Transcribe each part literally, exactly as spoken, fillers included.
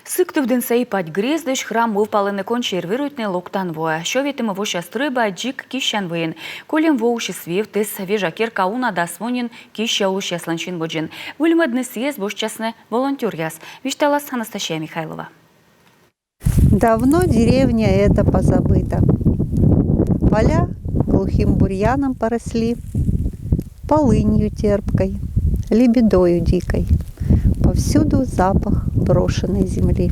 Сыктывдінса Ипать грездысь храм мӧвпалӧны консервируйтны локтан воӧ. Сё ветымын вося стрӧйба дзик киссян выйын. Кольӧм во усис вевтыс. Вежа керка уна дас во нин киссьӧ олысьяслӧн син водзын. Выльмӧдны сійӧс босьтчасны волонтёръяс. Висьталас Анастасия Михайлова. Давно деревня эта позабыта. Поля глухим бурьяном поросли, полынью терпкой, лебедою дикой. Повсюду запах брошенной земли.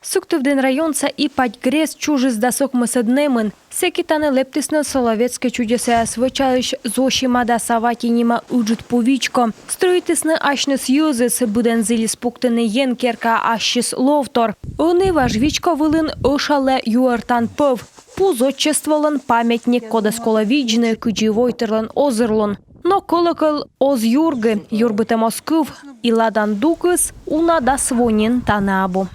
Сыктывдін районса Ипать грезд чужис дас ӧкмысӧд нэмын. Сэки тані лэптісны Соловецкӧй чудесаяс вӧчалысь Зосима да Савати нима ыджыд пу вичко. Стрӧитісны асьныс йӧзыс, быдӧн зілис пуктыны Ен керкаӧ ассьыс ловтор. Ӧні важ вичко вылын ӧшалӧ юӧртан пӧв. Пу зодчестволӧн памятник, кодӧс колӧ видзны кыдзи войтырлӧн озырлун. Но кӧлӧкӧл оз юргы, юрбитӧм оз кыв, и ладан дукыс уна дас во нин тані абу.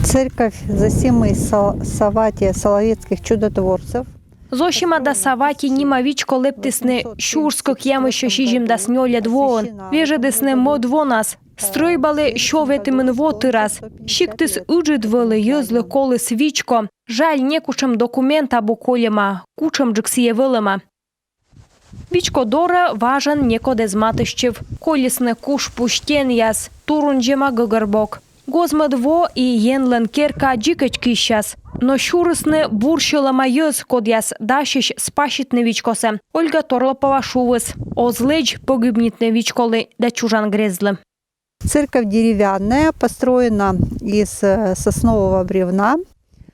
Церковь Зосимы и Са- Савватия Соловецких чудотворцев. Зосима да Савати нима вичко лэптісны сюрс кӧкъямыссё сизимдас нёльӧд воын. Вежӧдісны мӧд вонас. Стрӧйбалы сё ветымын во тырас. Сиктыс ыджыд вӧлі, йӧзлы коліс вичко. Жаль, некутшӧм документ абу кольӧма, кутшӧмджык сійӧ вӧлӧма. Вичко дорӧ важӧн некод эз матыстчыв. Колисны куш пу стенъяс, турунзьӧма гӧгӧрбок. Гоз-мӧд во и Енлӧн керка дзикӧдз киссяс. Но сюрисны бур сьӧлӧма йӧз, кодъяс дасьӧсь спаситны вичкосӧ. Ольга Торлопова шуис: оз лэдз пӧгибнитны вичколы да чужан грездлы. Церковь деревянная, построена из э, соснового бревна.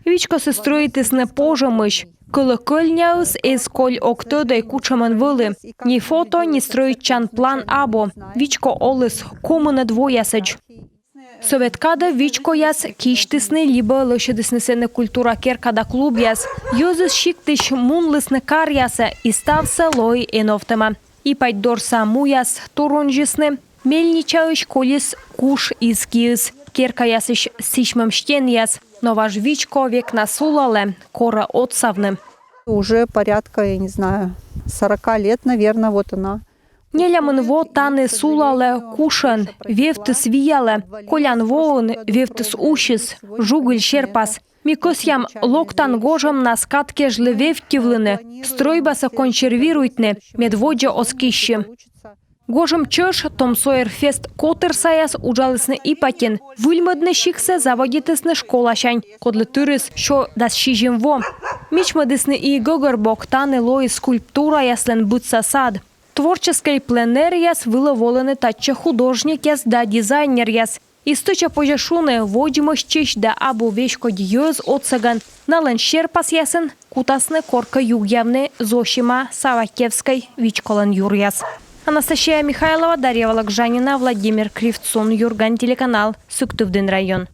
Вичкосӧ стрӧитісны пожӧмысь. Кӧлӧкӧльняыс эз коль ог тӧдӧй, кутшӧмӧн вӧлі. Ни фото, ни стрӧитчан план абу. Вичко оліс комынӧд воясӧдз. Сӧвет кадӧ вичкояс кисьтісны либӧ лӧсьӧдісны сэні культура керка да клубъяс. Йӧзыс сиктысь мунлісны каръясӧ, и ставсӧ лои эновтӧма. Ипать дорса муяс турунзисны. Мельничаысь колис куш из киыс, керкаясысь сісьмӧм стенъяс. Но важ вичко век на сулалӧ, корӧ отсавны. Уже порядка, я не знаю, сорока лет, наверное, вот она. Нелямын во тані сулалӧ кушӧн, вевтыс виялӧ. Колян воын вевтыс усис, жугыль серпас. Ми кӧсъям локтан гожӧмнас кад кежлӧ вевттьывлыны, стрӧйбасӧ консервируйтны, мед водзӧ оз киссьы. Гожӧм чӧж «Том Сойер Фест» котырсаяс уджалісны Ипатьын. Выльмӧдны сиктсӧ заводитісны школасянь, кодлы тырис сё дас сизим во. Мичмӧдісны и гӧгӧрбок, тані лоис скульптураяслӧн быдса сад. Творческӧй пленэръяс вылӧ волӧны татчӧ художникъяс да дизайнеръяс. И стӧча позьӧ шуны, водзмӧстчысь да абу веськодь йӧз отсӧгӧн, налӧн серпасъясын кутасны коркӧ югъявны Зосима Саватьевскӧй вичколӧн юръяс. Анастасия Михайлова, Дарья Вологжанина, Владимир Кривцун, «Юрган» телеканал, Сыктывдін район.